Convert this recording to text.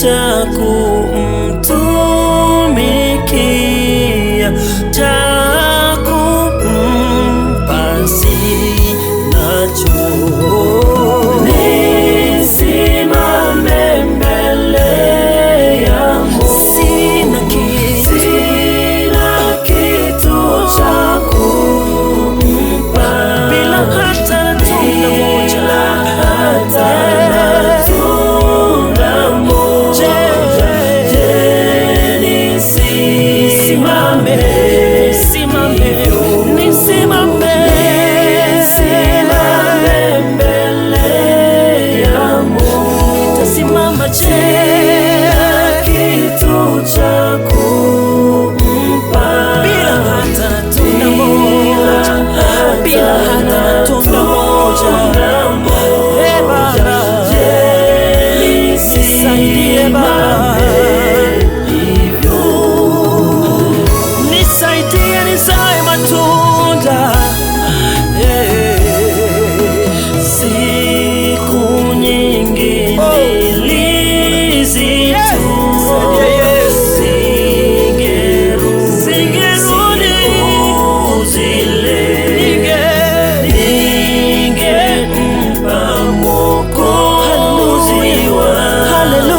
cha kumtumikia, cha kumpa sinacho. Nisimame mbele ya Mungu, Sina kitu, sina kitu cha kumpa, bila hata na tunda moja. bila hata na tunda moja. Je, nisimame Nisimame, nisimame, nisimame mbele ya Mungu, Tasimama je? sina kitu cha kumpa, Bila hata na tunda moja, bila hata na tunda moja. Eh, Baba, Je, nisaidie Baba, hivyo nisaidie nizae matunda. Eh. Siku nyingi Oh. nilizitoa, singerudi siku zile, ningempa Mwokozi wangu.